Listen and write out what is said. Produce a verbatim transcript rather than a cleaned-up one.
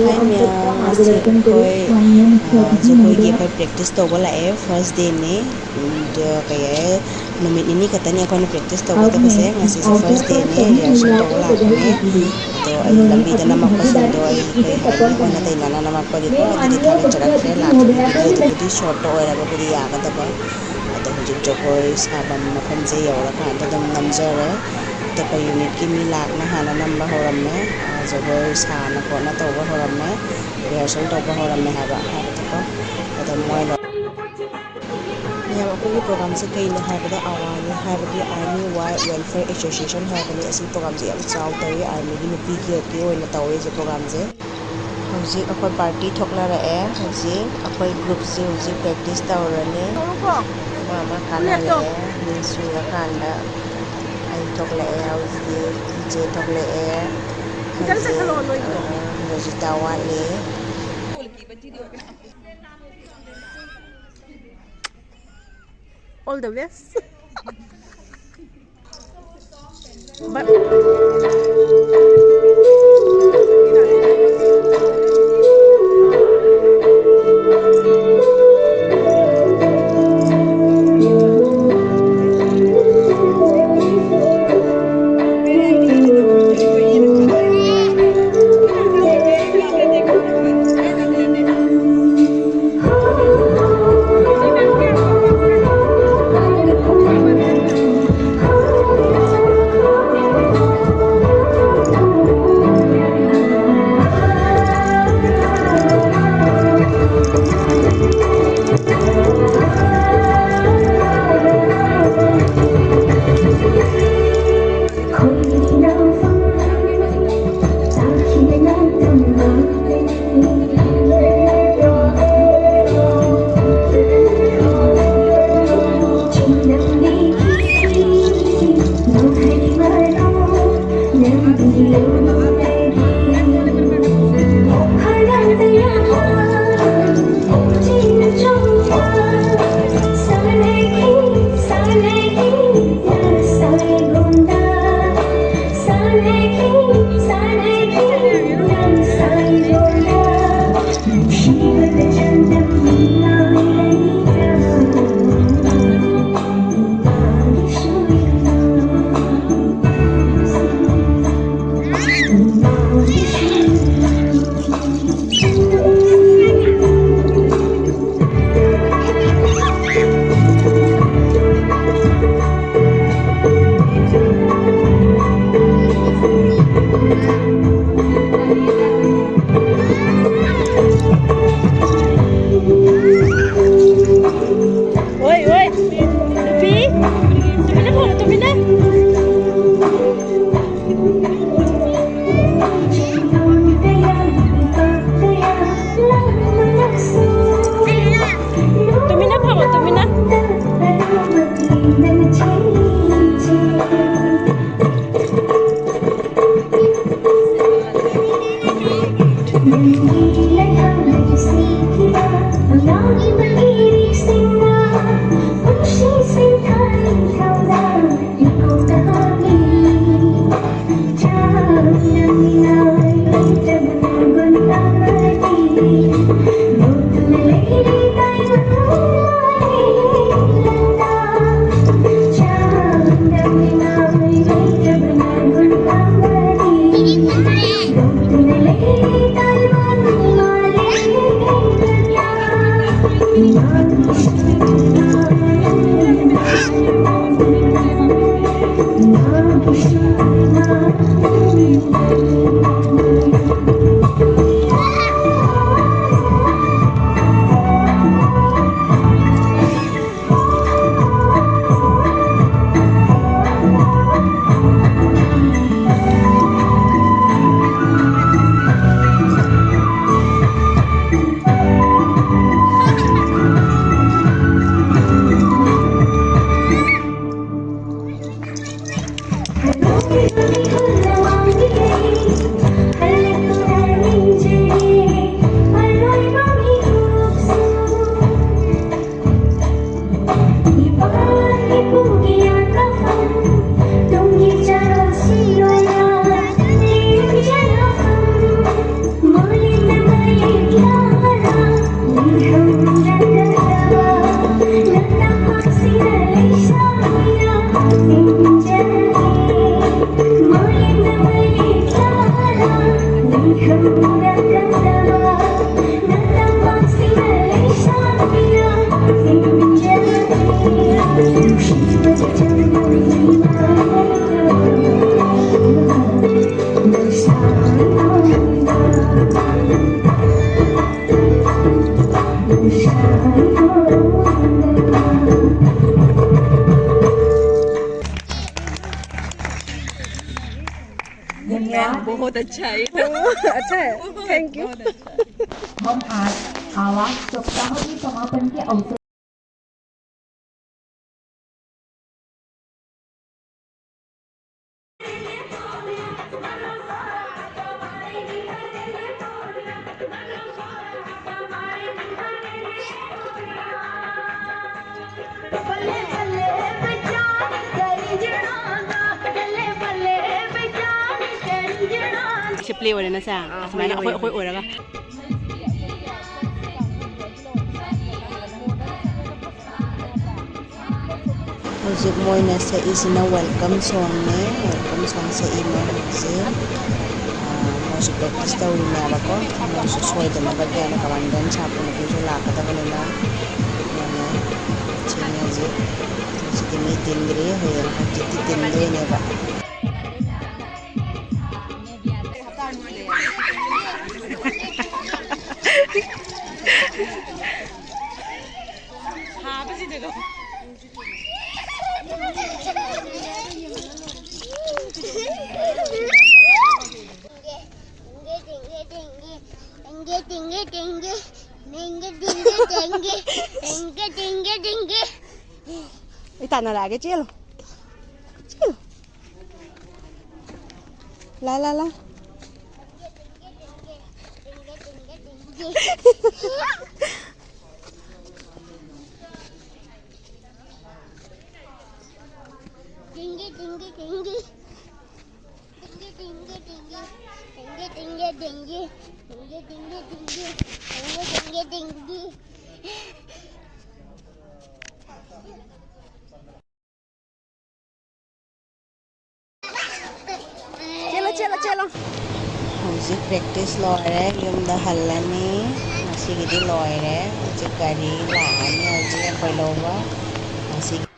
ꯍꯥꯏ ꯃꯌꯥꯝ, ꯉꯁꯤ ꯑꯩꯈꯣꯏ, ꯑ, ꯖꯒꯣꯏꯒꯤ ꯑꯩꯈꯣꯏ practice ꯇꯧꯕ ꯂꯥꯛꯑꯦ, first dayꯅꯦ꯫ ꯑꯗꯣ ꯀꯩ ꯍꯥꯏ, ꯅꯨꯃꯤꯠ ꯅꯤꯅꯤ ꯈꯛꯇꯅꯤ ꯑꯩꯈꯣꯏꯅ practice ꯇꯧꯒꯗꯕꯁꯦ꯫ ꯉꯁꯤꯁꯦ first dayꯅꯦ, rehearsal ꯇꯧꯕ ꯂꯥꯛꯄꯅꯦ꯫ ꯑꯗꯣ ꯑꯩ ꯂꯝꯕꯤꯗ ꯅꯝꯃꯛꯄꯁꯤꯡꯗꯣ ꯑꯩ ꯀꯩ ꯍꯥꯏꯅꯤ, ꯑꯣꯟꯅ ꯇꯩꯅꯅ ꯅꯝꯃꯛꯄꯒꯤꯀꯣ, ꯑꯗꯨꯗꯤ ꯊꯥꯒꯠꯆꯔꯛꯇ꯭ꯔꯦ꯫ ꯂꯥꯛꯄꯒꯤ videoꯗꯨꯕꯨꯗꯤ shortꯇ ꯑꯣꯏꯔꯒꯕꯨꯗꯤ ꯌꯥꯒꯗꯕ꯫ ꯑꯗꯣ ꯍꯧꯖꯤꯛ ꯖꯒꯣꯏ ꯁꯥꯐꯝ ꯃꯐꯝꯁꯦ ꯌꯧꯔꯀꯥꯟꯗ ꯑꯗꯨꯝ ꯅꯝꯖꯔꯦ꯫ ꯑꯇꯣꯞꯄ unitꯀꯤ ꯃꯤ ꯂꯥꯛꯅ ꯍꯥꯟꯅ ꯅꯝꯕ ꯍꯧꯔꯝꯃꯦ꯫ ꯑ, ꯖꯒꯣꯏ ꯁꯥꯅ ꯈꯣꯠꯅ ꯇꯧꯕ ꯍꯧꯔꯝꯃꯦ, rehearsal ꯇꯧꯕ ꯍꯧꯔꯝꯃꯦ ꯍꯥꯏꯕ, ꯍꯥꯏꯕꯗꯤꯀꯣ꯫ ꯑꯗꯣ ꯃꯣꯏꯅ ꯃꯌꯥꯝ, ꯑꯩꯈꯣꯏꯒꯤ programꯁꯦ ꯀꯩꯅꯣ ꯍꯥꯏꯕꯗ, AWAAꯅꯤ, ꯍꯥꯏꯕꯗꯤ Army War Welfare Association ꯍꯥꯏꯕꯅꯤ꯫ ꯑꯁꯤ programꯁꯦ ꯌꯥꯝ ꯆꯥꯎ ꯇꯧꯏ, armyꯒꯤ ꯅꯨꯄꯤꯒꯤ ꯑꯣꯏꯅ ꯇꯧꯋꯦ ꯑꯁꯤ programꯁꯦ꯫ ꯍꯧꯖꯤꯛ ꯑꯩꯈꯣꯏ party ꯊꯣꯛꯅꯔꯛꯑꯦ꯫ ꯍꯧꯖꯤꯛ ꯑꯩꯈꯣꯏ groupꯁꯤ ꯍꯧꯖꯤꯛ practice ꯇꯧꯔꯅꯤ꯫ ꯃꯥ ꯃꯥ ꯀꯥꯟꯅꯔꯛꯑꯦ꯫ ꯃꯤ ꯁꯨꯔꯀꯥꯟꯗ ꯑꯩ ꯊꯣꯛꯂꯛꯑꯦ ꯍꯧꯖꯤꯛ, ꯏꯆꯦ ꯊꯣꯛꯂꯛꯑꯦ꯫ ꯍꯧꯖꯤꯛ, ꯑ, ꯔꯣꯖꯤꯇꯥ ꯋꯥꯠꯂꯤ꯫ All the best. But बहुत अच्छा है ये तो। अच्छा है। Thank you. बहुत अच्छा। हम आज आवाज सप्ताह के समापन के अवसर ꯁꯤ ꯄ꯭ꯂꯦ ꯑꯣꯏꯔꯦ ꯅꯁꯦ? ꯑꯥ, ꯑꯁꯨꯃꯥꯏꯅ ꯍꯣꯏ, ꯑꯩꯈꯣꯏ, ꯍꯣꯏ꯫ ꯑꯩꯈꯣꯏ ꯑꯣꯏꯔꯒ꯫ ꯍꯧꯖꯤꯛ ꯃꯣꯏꯅ ꯁꯛꯏꯁꯤꯅ welcome songꯅꯦ꯫ Welcome song ꯁꯛꯏ ꯃꯣꯏ ꯍꯧꯖꯤꯛ꯫ ꯑꯥ, ꯃꯣꯏ ꯄ꯭ꯔꯦꯛꯇꯤꯁ ꯇꯧꯔꯤꯅꯦꯕꯀꯣ꯫ ꯃꯣꯏꯁꯨ ꯁꯣꯏꯗꯅꯕꯒꯤ ꯍꯥꯏꯅ ꯀꯃꯥꯟꯗꯦꯟ ꯁꯥꯞꯄ ꯅꯨꯄꯤꯁꯨ ꯂꯥꯛꯀꯗꯕꯅꯤꯅ꯫ ꯑꯗꯨꯅ ꯁꯤꯅꯤ ꯍꯧꯖꯤꯛ꯫ ꯍꯧꯖꯤꯛꯇꯤ ꯃꯤ ꯇꯤꯟꯗ꯭ꯔꯤ, ꯍꯌꯦꯡ ꯍꯪꯆꯤꯠꯇꯤ ꯇꯤꯟꯗꯣꯏꯅꯦꯕ꯫ ꯑꯩ ꯇꯥꯟꯅꯔꯛꯑꯒꯦ, ꯆꯦꯜꯂꯨ꯫ ꯆꯦꯜꯂꯨ꯫ ꯂꯥ, ꯂꯥ, ꯂꯥ꯫ ꯇꯤꯡꯒꯤ, ꯇꯤꯡꯒꯤ, ꯇꯤꯡꯒꯤ꯫ ꯇꯤꯡꯒꯤ, ꯇꯤꯡꯒꯤ, ꯇꯤꯡꯒꯤ꯫ ꯇꯤꯡꯒꯤ, ꯇꯤꯡꯒꯤ, ꯇꯤꯡꯒꯤ꯫ ꯇꯤꯡꯒꯤ, ꯇꯤꯡꯒꯤ, ꯇꯤꯡꯒꯤ꯫ ꯇꯤꯡꯒꯤ, ꯇꯤꯡꯒꯤ, ꯇꯤꯡꯒꯤ꯫ ꯆꯦꯜꯂꯣ, ꯆꯦꯜꯂꯣ, ꯆꯦꯜꯂꯣ꯫ ꯍꯧꯖꯤꯛ ꯄ꯭ꯔꯦꯛꯇꯤꯁ ꯂꯣꯏꯔꯦ, ꯌꯨꯝꯗ ꯍꯜꯂꯅꯤ꯫ ꯉꯁꯤꯒꯤꯗꯤ ꯂꯣꯏꯔꯦ꯫ ꯍꯧꯖꯤꯛ ꯒꯥꯔꯤ ꯂꯥꯛꯑꯅꯤ ꯍꯧꯖꯤꯛ ꯑꯩꯈꯣꯏ ꯂꯧꯕ꯫ ꯉꯁꯤꯒꯤ